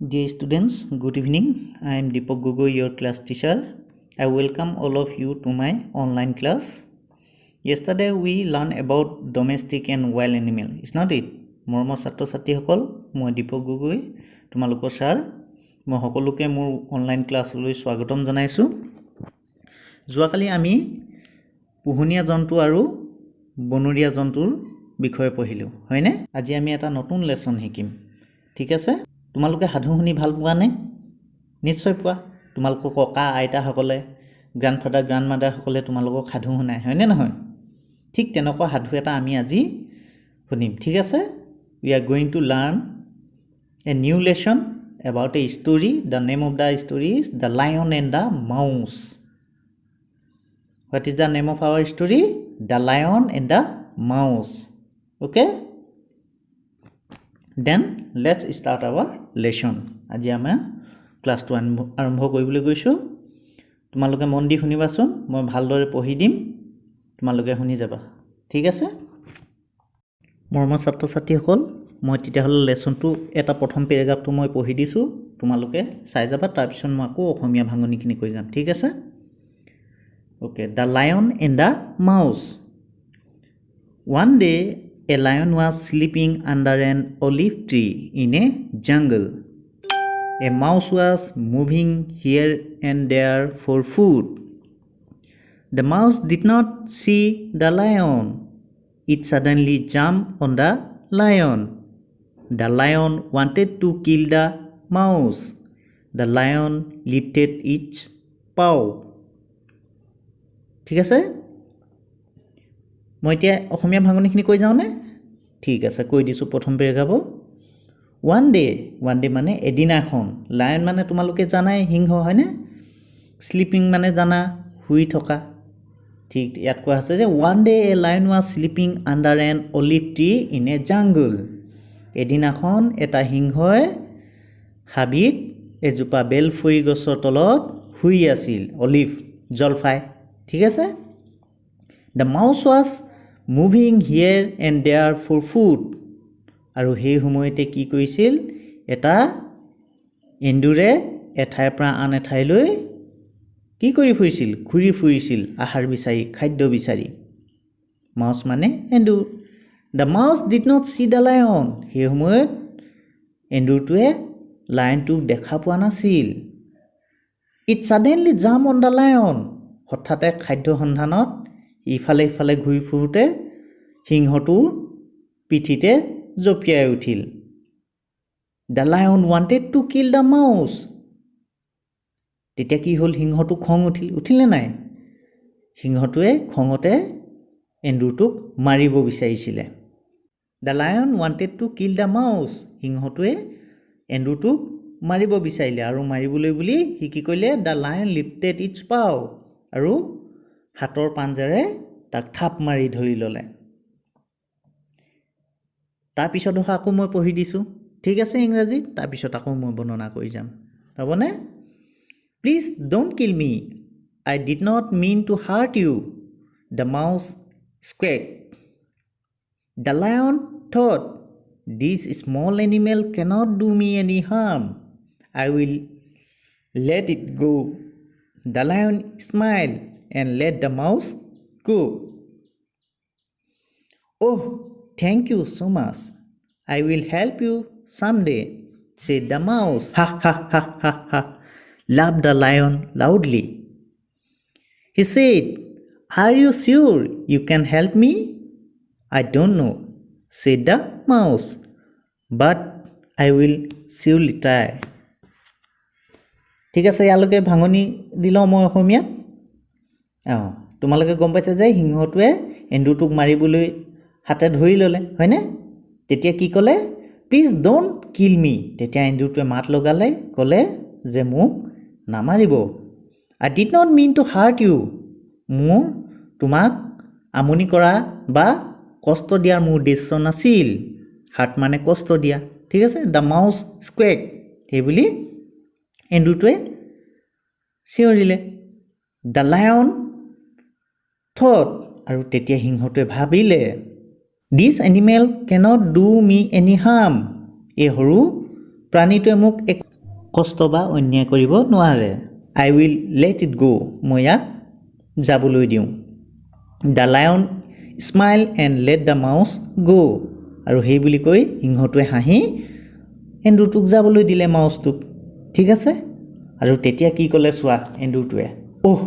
Dear students, good evening. I am Deepak Gogoi, your class teacher. I welcome all of you to my online class. Yesterday we learned about domestic and wild animal, is not it? মৰমৰ ছাত্ৰ ছাত্ৰীসকল, মই দীপক গগৈ, তোমালোকৰ sir. মই সকলোকে মোৰ online ক্লাছলৈ স্বাগতম জনাইছোঁ। যোৱাকালি আমি পোহনীয়া জন্তু আৰু বনৰীয়া জন্তুৰ বিষয়ে পঢ়িলোঁ, হয়নে? আজি আমি এটা নতুন লেচন শিকিম, ঠিক আছে? তোমালোকে সাধু শুনি ভাল পোৱানে? নিশ্চয় পোৱা। তোমালোকৰ ককা আইতাসকলে, গ্ৰেণ্ডফাদাৰ গ্ৰেণ্ডমাদাৰসকলে তোমালোকক সাধু শুনায়, হয়নে নহয়? ঠিক তেনেকুৱা সাধু এটা আমি আজি শুনিম, ঠিক আছে? We are going to learn a new lesson about a story. The name of the story is "The Lion and the Mouse". What is the name of our story? "The Lion and the Mouse". Okay, then let's start our lesson. আজি আমাৰ ক্লাছটো আৰম্ভ কৰিবলৈ গৈছোঁ। তোমালোকে মন দি শুনিবাচোন। মই ভালদৰে পঢ়ি দিম, তোমালোকে শুনি যাবা, ঠিক আছে? মৰমৰ ছাত্ৰ ছাত্ৰীসকল, মই তেতিয়াহ'লে লেচনটো এটা প্ৰথম পেৰেগ্ৰাফটো মই পঢ়ি দিছোঁ, তোমালোকে চাই যাবা। তাৰপিছত মই আকৌ অসমীয়া ভাঙনিখিনি কৈ যাম, ঠিক আছে? Okay. "The Lion and the Mouse". One day a lion was sleeping under an olive tree in a jungle. A mouse was moving here and there for food. The mouse did not see the lion. It suddenly jumped on the lion. The lion wanted to kill the mouse. The lion lifted its paw. ঠিক আছে, মই এতিয়া অসমীয়া ভাঙনিখিনি কৈ যাওঁনে? ঠিক আছে, কৈ দিছোঁ। প্ৰথম পেৰেগ্ৰাফো। One day, one day মানে এদিনাখন। লায়ন মানে তোমালোকে জানাই সিংহ, হয়নে? শ্লিপিং মানে জানা, শুই থকা। ঠিক ইয়াত কোৱা হৈছে যে one day a lion was sleeping under an olive tree in a jungle. এদিনাখন এটা সিংহই হাবিত এজোপা বেলফৰি গছৰ তলত শুই আছিল। অলিভ, জলফাই, ঠিক আছে? The mouse was moving here and there for food. আৰু সেই সময়তে কি কৰিছিল? এটা এন্দুৰে এঠাইৰ পৰা আন এঠাইলৈ কি কৰি ফুৰিছিল? ঘূৰি ফুৰিছিল আহাৰ বিচাৰি, খাদ্য বিচাৰি। মাউচ মানে এন্দুৰ। The mouse did not see the lion. সেই সময়ত এন্দুৰটোৱে লায়নটোক দেখা পোৱা নাছিল। It suddenly jumped on the lion. হঠাতে খাদ্য সন্ধানত ইফালে সিফালে ঘূৰি ফুৰোঁতে সিংহটোৰ পিঠিতে জঁপিয়াই উঠিল। The lion wanted to kill the mouse. তেতিয়া কি হ'ল? সিংহটো খং উঠিল। উঠিলনে নাই? সিংহটোৱে খঙতে এন্দুৰটোক মাৰিব বিচাৰিছিলে। The lion wanted to kill the mouse. সিংহটোৱে এন্দুৰটোক মাৰিব বিচাৰিলে আৰু মাৰিবলৈ বুলি সি কি কৰিলে? The lion lifted its paw. আৰু হাতৰ পাঞ্জাৰে তাক থাপ মাৰি ধৰি ল'লে। তাৰপিছত আকৌ মই পঢ়ি দিছোঁ, ঠিক আছে, ইংৰাজীত। তাৰপিছত আকৌ মই বৰ্ণনা কৰি যাম, হ'বনে? "Please don't kill me. I did not mean to hurt you," the mouse squeaked. The lion thought, "This small animal cannot do me any harm. I will let it go." The lion smiled and let the mouse go. "Oh, thank you so much. I will help you someday," said the mouse. "Ha ha ha ha ha," laughed the lion loudly. He said, "Are you sure you can help me?" "I don't know," said the mouse, "but I will surely try." ঠিক আছে, ইয়ালৈকে ভাঙনি দি লওঁ মই অসমীয়াত। অঁ, তোমালোকে গম পাইছা যে সিংহটোৱে এন্দুৰটোক মাৰিবলৈ হাতে ধৰি ল'লে, হয়নে? তেতিয়া কি ক'লে? "Please don't kill me." তেতিয়া এন্দুৰটোৱে মাত লগালে, ক'লে যে মোক নামাৰিব। "I did not mean to hurt you." মোৰ তোমাক আমনি কৰা বা কষ্ট দিয়াৰ মোৰ উদ্দেশ্য নাছিল। হাৰ্ট মানে কষ্ট দিয়া, ঠিক আছে? The mouse squeaked. সেইবুলি এন্দুৰটোৱে চিঞৰিলে। The lion thought, আৰু তেতিয়া সিংহটোৱে ভাবিলে, "this animal can't do me any harm." এই সৰু প্ৰাণীটোৱে মোক এক কষ্ট বা অন্যায় কৰিব নোৱাৰে। I will let it go. মই ইয়াক যাবলৈ দিওঁ। The lion smiled and let the mouse go. আৰু সেই বুলি কৈ সিংহটোৱে হাঁহি এন্দুৰটোক যাবলৈ দিলে, মাউচটোক। ঠিক আছে। আৰু তেতিয়া কি ক'লে চোৱা এন্দুৰটোৱে। "Oh,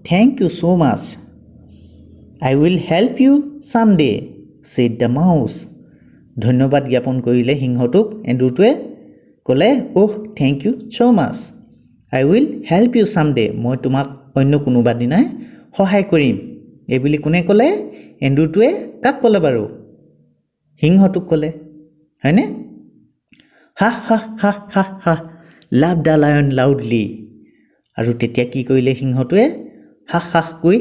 thank you so much. I will help you some day," said the mouse. ধন্যবাদ জ্ঞাপন কৰিলে সিংহটোক এন্দুৰটোৱে। ক'লে, "Oh, thank you so much. I will help you some day." মই তোমাক অন্য কোনোবা দিনাই সহায় কৰিম। এইবুলি কোনে ক'লে? এন্দুৰটোৱে কাক ক'লে বাৰু? সিংহটোক ক'লে, হয়নে? "Ha ha ha ha ha," laughed the lion loudly. আৰু তেতিয়া কি কৰিলে সিংহটোৱে? হাহ হাহকৈ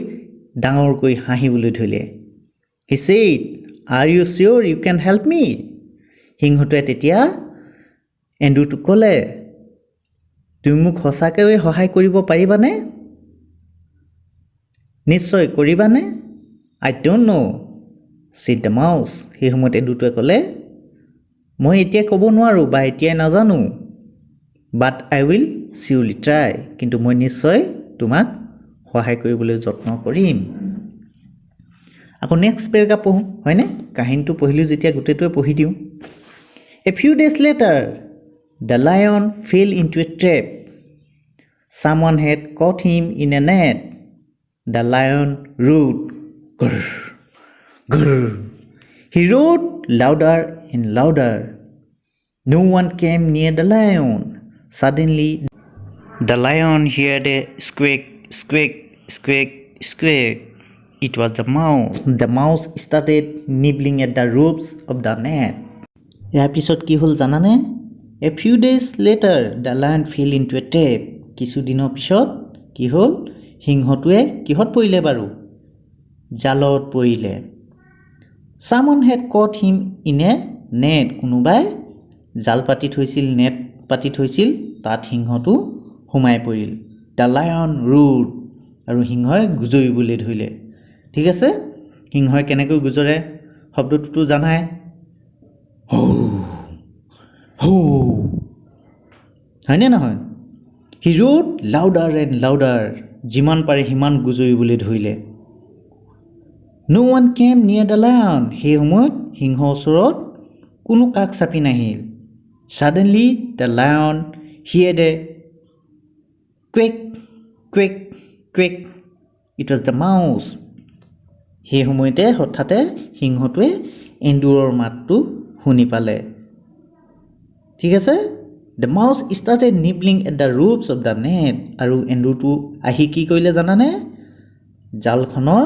ডাঙৰকৈ হাঁহিবলৈ ধৰিলে। He said, "Are you sure you can help me?" সিংহটোৱে তেতিয়া এন্দুৰটোক ক'লে, তুমি মোক সঁচাকৈয়ে সহায় কৰিব পাৰিবানে? নিশ্চয় কৰিবানে? "I don't know," said the mouse. সেই সময়ত এন্দুৰটোৱে ক'লে, মই এতিয়া ক'ব নোৱাৰোঁ বা এতিয়াই নাজানো। "But I will surely try." কিন্তু মই নিশ্চয় তোমাক সহায় কৰিবলৈ যত্ন কৰিম। আকৌ নেক্সট পেৰেগ্ৰাফ পঢ়োঁ, হয়নে? কাহিনীটো পঢ়িলোঁ যেতিয়া গোটেইটোৱে পঢ়ি দিওঁ। A few days later, the lion fell into a trap. Someone had caught him in a net. The lion roared, "Grr, grr." He roared louder and louder. No one came near the lion. Suddenly, the lion heard a squeak, squeak, squeak, squeak. It was the mouse. The mouse started nibbling at the ropes of the net. ইয়াৰ পিছত কি হ'ল জানানে? A few days later, the lion fell into a trap. কিছুদিনৰ পিছত কি হ'ল? সিংহটোৱে কিহত পৰিলে বাৰু? জালত পৰিলে। Someone had caught him in a net. কোনোবাই জাল পাতি থৈছিল, নেট পাতি থৈছিল, তাত সিংহটো সোমাই পৰিল। The lion roared. আৰু সিংহই গুজৰিবলৈ ধৰিলে। ঠিক আছে। সিংহই কেনেকৈ গুজৰে শব্দটোতো জানাই, হৌ হৌ, হয়নে নহয়? He roared louder and louder. যিমান পাৰে সিমান গুজৰিবলৈ ধৰিলে। No one came near the lion. সেই সময়ত সিংহৰ ওচৰত কোনো কাষ চাপি নাহিল। Suddenly, the lion heard a quack, quack, quack. It was the mouse. সেই সময়তে হঠাতে সিংহটোৱে এন্দুৰৰ মাতটো শুনি পালে। ঠিক আছে। The mouse started nibbling at the ropes of the net. আৰু এন্দুৰটো আহি কি কৰিলে জানানে? জালখনৰ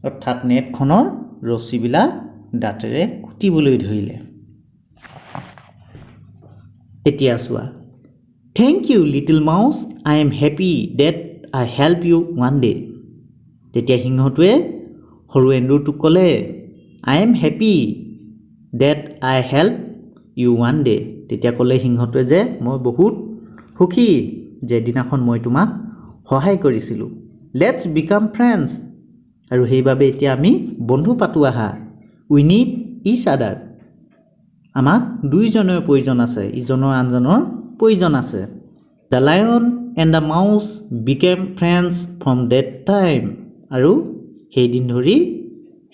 অৰ্থাৎ নেটখনৰ ৰছীবিলাক দাঁতেৰে কুটিবলৈ ধৰিলে। এতিয়া চোৱা। "Thank you, little mouse. I am happy that I help you one day." তেতিয়া সিংহটোৱে সৰু এন্দুৰটোক ক'লে, "I am happy that I help you one day." তেতিয়া ক'লে সিংহটোৱে যে মই বহুত সুখী যে এদিনাখন মই তোমাক সহায় কৰিছিলোঁ। "Let's become friends." আৰু সেইবাবে এতিয়া আমি বন্ধু পাতোঁ আহা। "We need each other." আমাক দুইজনৰে প্ৰয়োজন আছে, ইজনৰ আনজনৰ প্ৰয়োজন আছে। The lion and the mouse became friends from that time. আৰু সেইদিন ধৰি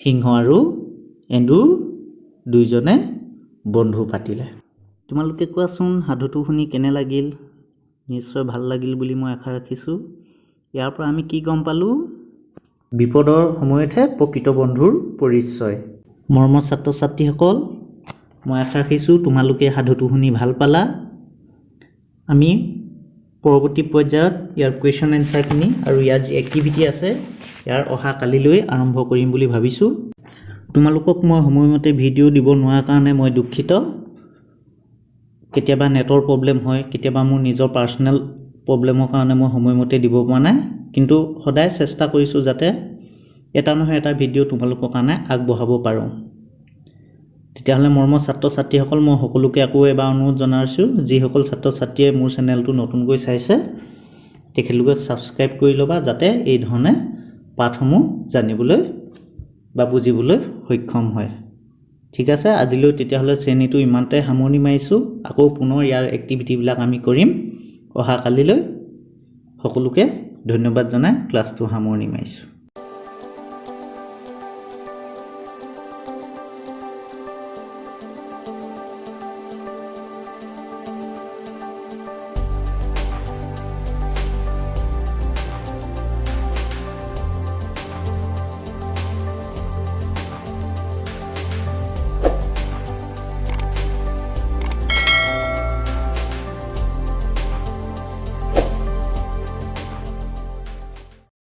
সিংহ আৰু এন্দুৰ দুইজনে বন্ধু পাতিলে। তোমালোকে কোৱাচোন, সাধুটো শুনি কেনে লাগিল? নিশ্চয় ভাল লাগিল বুলি মই আশা ৰাখিছোঁ। ইয়াৰ পৰা আমি কি গম পালোঁ? বিপদৰ সময়তহে প্ৰকৃত বন্ধুৰ পৰিচয়। মৰমৰ ছাত্ৰ ছাত্ৰীসকল, মই আশা ৰাখিছোঁ তোমালোকে সাধুটো শুনি ভাল পালা। আমি পৰৱৰ্তী পৰ্যায়ত ইয়াৰ কুৱেশ্যন এনচাৰখিনি আৰু ইয়াৰ যি এক্টিভিটি আছে, ইয়াৰ অহা কালিলৈ আৰম্ভ কৰিম বুলি ভাবিছোঁ। তোমালোকক মই সময়মতে ভিডিঅ' দিব নোৱাৰাৰ কাৰণে মই দুখিত। কেতিয়াবা নেটৰ প্ৰব্লেম হয়, কেতিয়াবা মোৰ নিজৰ পাৰ্চনেল প্ৰব্লেমৰ কাৰণে মই সময়মতে দিব পৰা নাই। কিন্তু সদায় চেষ্টা কৰিছোঁ যাতে এটা নহয় এটা ভিডিঅ' তোমালোকৰ কাৰণে আগবঢ়াব পাৰোঁ। তেতিয়াহ'লে মৰমৰ ছাত্ৰ ছাত্ৰীসকল, মই সকলোকে আকৌ এবাৰ অনুৰোধ জনাইছোঁ, যিসকল ছাত্ৰ ছাত্ৰীয়ে মোৰ চেনেলটো নতুনকৈ চাইছে, তেখেতলোকে ছাবস্ক্ৰাইব কৰি ল'বা, যাতে এই ধৰণে পাঠসমূহ জানিবলৈ বা বুজিবলৈ সক্ষম হয়। ঠিক আছে, আজিলৈ তেতিয়াহ'লে শ্ৰেণীটো ইমানতে সামৰণি মাৰিছোঁ। আকৌ পুনৰ ইয়াৰ এক্টিভিটিবিলাক আমি কৰিম অহাকালিলৈ। সকলোকে ধন্যবাদ জনাই ক্লাছটো সামৰণি মাৰিছোঁ।